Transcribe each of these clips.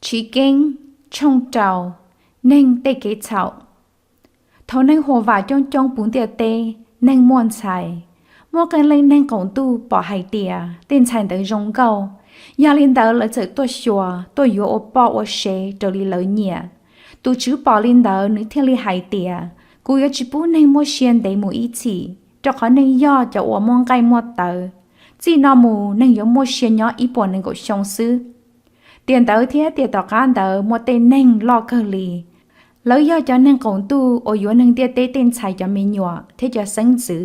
Chiv Keeb tshooj rau. Neeg tej kev txhaum. Thaum neeg huam vam coob coob puv ntiaj teb, neeg muaj ntxhais, muaj qee leej neeg qaum ntuj pom hais tias tej ntxhais ntawd zoo nkauj, yog li ntawd lawv txawm tuaj xyuas, tuaj yuav ua poj ua sev raws li lawv nyiam. Tus tswv pom li ntawd nws thiaj li hais tias, kuv yuav tsis pub neeg muaj sia ntev mus ib txhis, rau qhov neeg yog cov uas muaj nqaij muaj tawv. Txij no mus neeg yuav muaj sia nyob ib puas nees nkaum xyoo xwb. Tiam ntawd thiab tiam tom qab ntawd muaj tej neeg loj kawg li. Lawv yog cov neeg qaum ntuj uas yuav neeg ntiaj teb tej ntxhais cov me nyuam thiab cov xeeb ntxwv.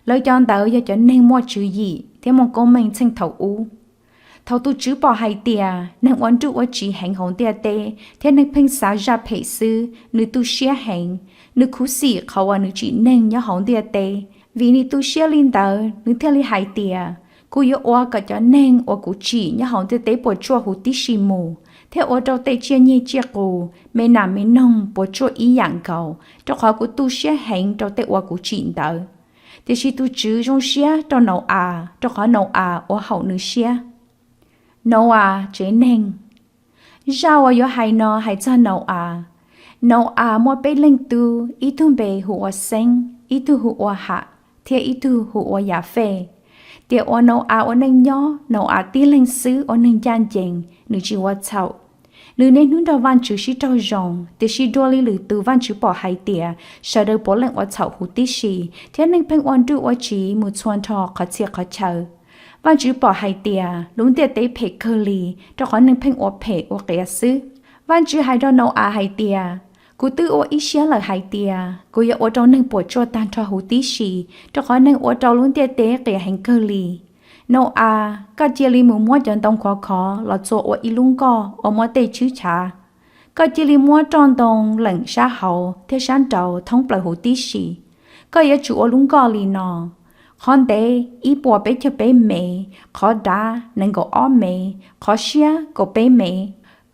Lawv cov ntawd yog cov neeg muaj tswv yim thiab muaj koob meej txheej thaum ub. Thaum tus tswv pom hais tias neeg ua nruj ua tsiv heev hauv ntiaj teb thiab neeg pheej xav zaj phem xwb, nws tu siab heev, nws khuv xim qhov uas nws tsim neeg nyob hauv ntiaj teb. Vim nws tu siab li ntawd, nws thiaj li hais tias, kuv yuav ua kom cov neeg uas kuv tsim nyob hauv ntiaj teb puas tsuaj huv tib si mus, thiab ua rau tej tsiaj nyiaj tsiaj qus, me nas me noog puas tsuaj ib yam nkaus, rau qhov kuv tu siab heev rau tej uas kuv tsim ntawd. Tiam sis tus tswv zoo siab rau Nau-as, rau qhov Nau-as ua haum nws siab. Nau-as tsev neeg. Zaj uas yuav hais no hais txog Nau-as. Nau-as muaj peb leeg tub, ib tug npe hu ua Xeeb, ib tug hu ua Ham, thiab ib tug hu ua Yafej. Tiam uas Nau-as ua neej nyob, Nau-as tib leeg xwb ua neeg ncaj ncees, nws tsis ua txhaum. Nws niaj hnub nrog Vajtswv sib raug zoo, tiam sis dua li lwm tus Vajtswv pom hais tias sawv daws puav leej ua txhaum huv tib si, thiab neeg pheej ua nruj ua tsiv mus txhua nrho qhov txhia qhov chaw. Vajtswv pom hais tias lub ntiaj teb phem kawg li, rau qhov neeg pheej ua phem ua qias xwb. Vajtswv hais rau Nau-as hais tias, kuv twb ua ib siab lawm hais tias kuv yuav ua rau neeg puas tsuaj tag nrho huv tib si, rau qhov neeg ua rau lub ntiaj teb qias heev kawg li. Nau-as, koj cia li mus muab cov ntoo khov khov los txua ua ib lub nkoj uas muaj tej tswb chav. Koj cia li muab roj ntoo leem sab hauv thiab sab nraud thoob plaws huv tib si. Koj yuav tsum ua lub nkoj li no: qhov ntev ib puas peb caug peb mev, qhov dav nees nkaum ob mev, qhov siab kaum peb mev.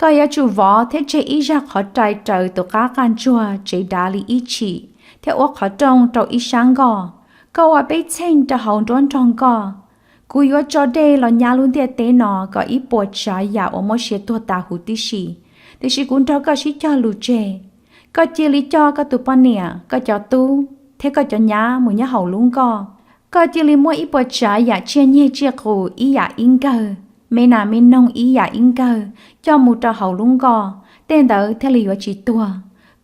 Koj yuav tsum vov thiab tseg ib zaj qhov rai raws tus qab qaj ntsuag tsev dav li ib tshim, thiab ua qhov rooj rau ib sab nkoj. Koj ua peb txheej rau hauv nruab nrog nkoj. Kuv yuav tso dej los nyab lub ntiaj teb no kom ib puas tsav yam uas muaj sia tuag tas huv tib si, tiam sis kuv nrog koj sib cog lus tseg. Koj cia li coj koj tus poj niam, koj cov tub, thiab koj cov nyab mus nyob hauv lub nkoj. Koj cia li muab ib puas tsav yam tsiaj nyiaj tsiaj qus ib yam ib nkawg, me nas me noog ib yam ib nkawg coj mus rau hauv lub nkoj, tej ntawd thiaj li yuav tsis tuag.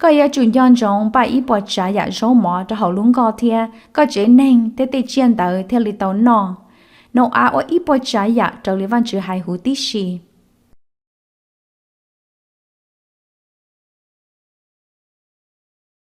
Koj yuav tsum nco ntsoov npaj ib puas tsav yam zaub mov rau hauv lub nkoj thiab, koj tsev neeg thiab tej tsiaj ntawd thiaj li tau noj. Nau-as ua ib puas tsav yam raws li Vajtswv hais huv tib si.